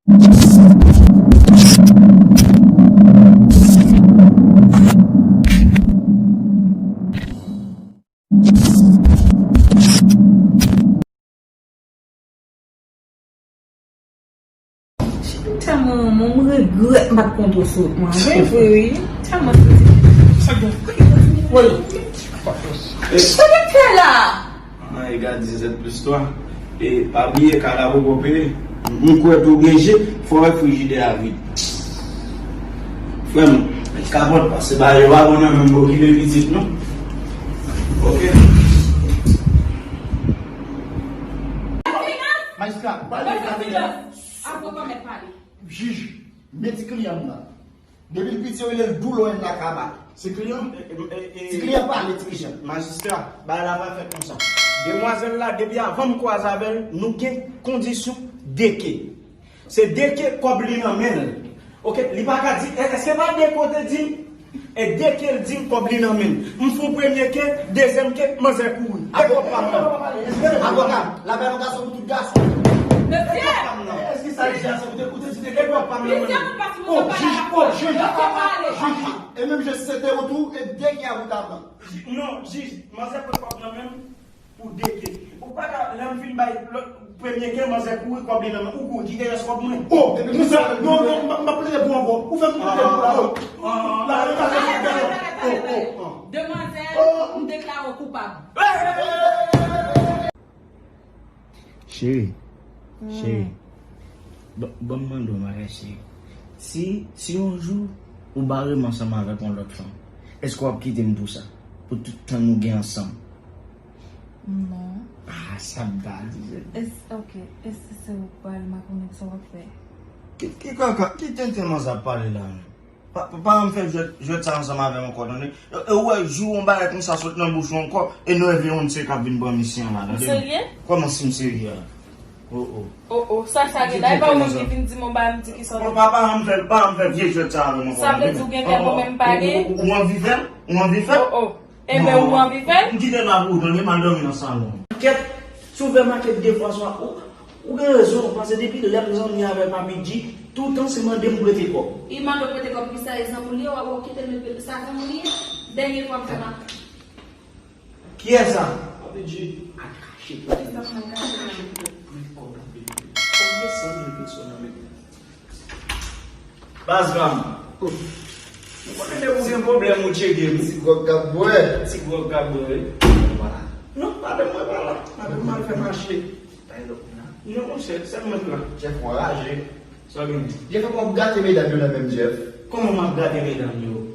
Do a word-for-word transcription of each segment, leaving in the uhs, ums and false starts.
M tèlman renmen w, m regrèt m pa t kontre w sou wout mwen. Se vre, wi. M tèlman santi. Sa gen? Woy. Sa gen fè la? An, egal dizèt plis twa. E pa bliye, kadav ou poko peye. M kwè tou gen je, fò wè frijidè a vid. Frè m, met kapòt, pase ba yo, pa bon nan menm bò ki de pitit nou. Ok. Majistra, pale, pale. Avoka mèt pale. Jij, men ti kliyan m nan. Depi l piti, yo rele l Doulò, l lakaba. Ti kliyan? Ti kliyan pale, ti kliyan. Majistra, bagay la pa fèt konsa. Demwazèl la, depi avan m kwaze avè l, nou gen kondisyon deke. Se deke kòb li nan men l. Ok, li pa ka di, è-, èske pa deke w te di m? E deke l di m kòb li nan men l. M fè yon premye ke, dezyèm ke, manzè kouri. E kòb pa m nan. Avoka, la bay yon gason pou tout gason. Mesye! Èske sa di a, sa ou te, ou te di te gen kòb pa m nan men l? O, jij, o, jij, jij. E menm jan si se te ou tou, e deke a ou ta pran. Non, jij, manzè pran kòb nan men m pou deke. Ou pa ka, lè m fin bay lòt, premye ke manzè kouri kòb li nan men, ou kouri, kite rès kòb mwen. O, epi konsa, non, non, m ap plede pou ankò. Ou fè m plede pou la. O, la, la, la, la, la, la, la, la, la. Demwazèl, m deklare w koupab. Cheri, cheri, ban, ban m mande w yon bagay, cheri. Si, si yon jou ou bare m ansanm avèk yon lòt fanm, èske w ap kite m pou sa? Pou tout tan nou gen ansanm? Non. Ah, sa baz. Es, ok, èske se ou k pral, m pa konnen sa w ap fè. Ki, ki kaka, ki tenten manzè ap pale la menm? Pa, pa, pa janm fè jwèt, jwèt sa ansanm avè m ankò, tande? E, e ou wè, jou yon bagay konsa sot nan bouch ou ankò, e nou enveye yon nèg k ap vin pran misyon an la, tande? Ou serye? Kòman si m serye a? O, o. O, o, sa, sa gen la, e pa ou menm ki vin di m yon bagay, m di ki sa w... Bon, pa, pa janm fè, pa janm fè vye jwèt sa avè m ankò, tande? Sa vle di ou gen kè bon, men m pa gen? Ou, ou, ou anvi fè l? Ou anvi fè l? O, o. Enben, ou anvi fè l? M kite l la pou ou, tande, m al dòmi nan salon. Kèt, si w fè m a kèt de fwa swa, ou, ou gen rezon, paske depi lè m zanmi avè Papi G, toutan se mande m prete kòb. Li mande w prete kòb, kisa e zanmi w li ye, w ap kite l, sa zanmi w li ye? Dènye fwa m fè m a... Kiyès sa? Papi G. Al kache kòb. Kisa pou m al kache nan men w? Men kòb la, baby. Kòb de san mil peso nan men m. Baz pa m. Ou konnen depi w gen pwoblèm, ou tcheke m. Ti gwòg k ap bwè. Ti gwòg k ap bwè, wi. Vwala. Non, pa de mwen pa la. Papi m al fè mache. Pa gen lòt moun la? Non, monchè, sèl mwen k la. Jeff, w anraje. Sa w genyen? Jeff, w ap gate medam yo nan men m, Jeff. Kòman m ap gate medam yo?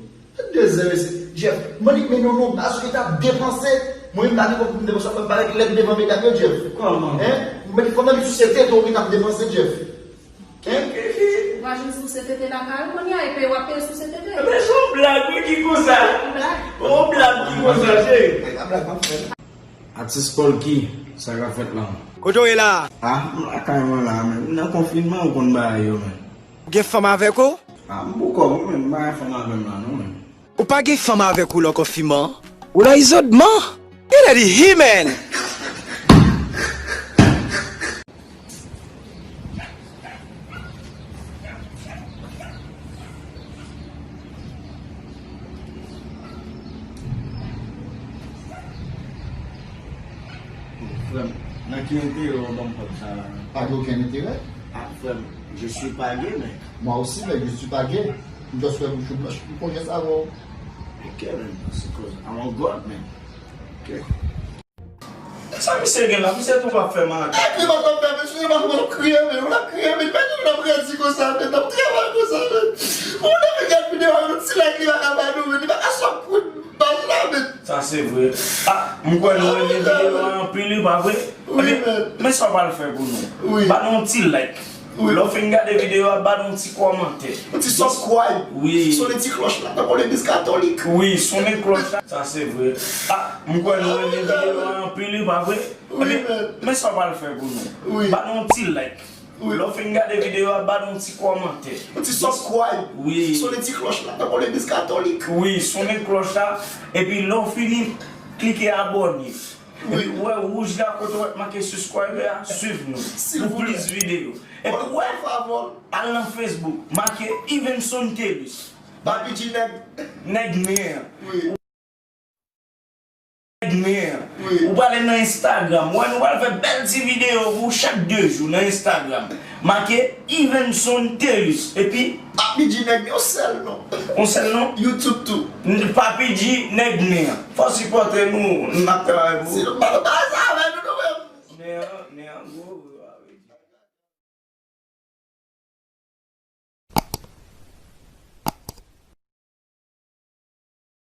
De zè, mesye. Jeff, mwen li men non, non, baz ou te ap depanse. Mwen menm pa gen kòb pou m depanse, w ap fè m parèt lèd devan medam yo, Jeff. Kòman? Hein? Mwen li fò nan li sou se tete w ki t ap depanse, Jeff. Hein? Ou pa jwenn souse tete lakay ou kounye a, epi w ap peye souse tete. Men se yon blag, wi, ki konsa. Yon blag. Yon blag ki konsa, cheri. Atis Polky, sa k ap fèt la? Kote w ye la? Ah, m lakay mwen la, men m nan konfinman, ou konn bagay yo, men. Ou gen fanm avèk ou? Ah, m pou kò m, men m pa gen fanm avè m la, non, men. Ou pa gen fanm avèk ou lè w konfinman? Ou nan izolman? Gade di, he-man! Frè m, nan ki enterè w ban m kòb sa la menm? Pa gen okenn enterè. Ah, frè m, je suis pas gay, mec. Moi aussi, mec, je suis pas gay. M just fè bouch ou blanch pou kounye sa, bro. Ok, man, that's because I'm a God, man. Ok. Sa misye gen la, misye tou pa fè malad. Epi m ap fè misye, m ap kriye, men, m ap kriye, men, pa gen lòm redi konsa, men, m ap travay konsa, men. Ou lè gad videyo a, yon ti like li pa ka ba nou, men, li pa ka sòk kout baz la, men. Sa se vre. Ah, m kwè nou renmen videyo a anpil, wi, pa vre? Wi, men. Men sa w pral fè pou nou. Wi. Ba nou yon ti like. Wi. Lè w fin gade videyo a, ba nou yon ti kòmantè. Yon ti subscribe. Wi. Sonnen ti klòch la, tankou legliz katolik. Wi, sonnen klòch la. Sa se vre. Ah, m kwè nou renmen videyo a anpil, wi, pa vre? Wi, men. Men sa w pral fè pou nou. Wi. Ba nou yon ti like. Wi. Lè w fin gade videyo a, ba nou yon ti kòmantè. Yon ti subscribe. Wi. Sonnen ti klòch la, tankou legliz katolik. Wi, sonnen klòch la. Epi lè w fini, klike abòne. Epi ou wè wouj la kote w wè make subscribe a, swiv nou pou plis videyo. Epi ou wè, al nan Facebook, make Evenson Thelus. Papi G nèg, nèg nen an. Nèg nen an. Ou prale nan Instagram. Ou wè nou pral fè bèl ti videyo pou chak de jou nan Instagram. Make Evenson Thelus. Epi Papi G nèg yon sèl non. Yon sèl non? YouTube tou. Papi G nèg nen an. Fò sipòte nou, n ap travay pou ou. Si nou pa nan bagay sa avè nou nou menm. Nen an, nen an gwo.